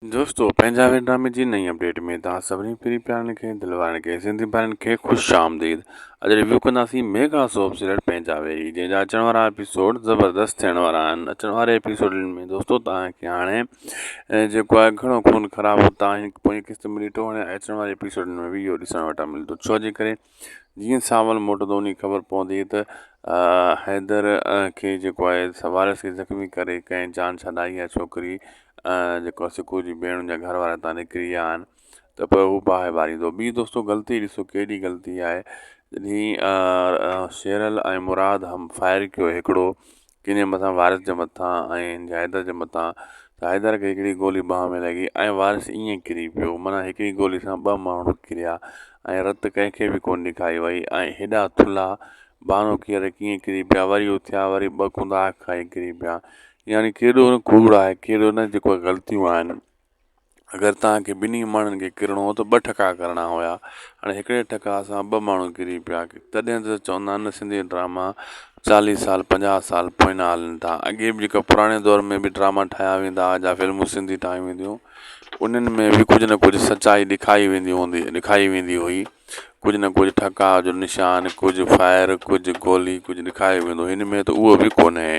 دوستو پنهنجا وير ڊرامي جي نئين اپڊيٽ ۾ توهان سڀني پري پيارن کي دل وارن کي سنڌي ڀائرن کي خوش آمديد اڄ ريويو ڪنداسين ميگا سوپ سيريل پنهنجا ويري جنهن جا اچڻ وارا ايپيسوڊ زبردست ٿيڻ وارا آهن اچڻ واري ايپيسوڊن ۾ دوستو توهان کي هاڻي جيڪو آهي گهڻو خون خراب توهان هن پوئين قسط ۾ ڏٺو هاڻي اچڻ واري ايپيسوڊن ۾ به اهو ڏسڻ وٽان ملندو ڇو جي ڪري جيئن سانول موٽندو انهي کي خبر پوندي ته حيدر کي جيڪو آهي وارث کي زخمي ڪري ڪنهن جان ڇڏائي آهي ڇوڪري جيڪو آهي سڪو جي ڀيڻ ان جا گهر وارا هتان نڪري ويا آهن ته پوء هو باهه ٻاريندو ٻي دوستو غلطي ڏسو ڪيڏي غلطي آهي جڏهن شيرل ۽ مراد هم فائر ڪيو هڪڙو ڪنهن جي مٿان وارث جي مٿان ۽ حيدر جي مٿان ته حيدر کي هڪڙي گولي ٻانهن ۾ لڳي ۽ وارث ائين ڪري پيو معنيٰ هڪڙي گولي سان ٻه ماڻهو ڪريا ۽ رت ڪنهن کي به ڪونه ڏکائي وئي ۽ هيڏا ٿلها بانو ڪير ڪيئن ڪري پيا وري اٿيا وري ٻه ڪندا کائي ڪري پيا يعني ڪيڏو نه ڪوڙ آهي ڪيڏو نه جيڪو غلطيون آهن اگر توهان کي ٻنهي ماڻهن کي ڪرڻو هو ته ٻه ٺڪا ڪرڻا هيا هاڻي هڪڙي ٺڪا سان ٻه ماڻهو ڪري پيا تڏهن ته چوندا آهن نه سنڌي ڊراما چاليهه سال 50 سال پوئنا هلن ٿا اڳي به جيڪا پراڻي دور ۾ به ڊراما ٺاهيا ويندا هئا يا فلمون سنڌي ٺاهيون وينديون انهن ۾ به ڪجهه نه ڪجهه سچائي ڏکائي ويندي هوندي ڏکائي ويندي هئي ڪجهه نه ڪجهه ٺڪاء جو نشان ڪجهه فائر ڪجهه گولي ڪجهه ڏکايو ويندو هن ۾ ته اهو به ڪونهي.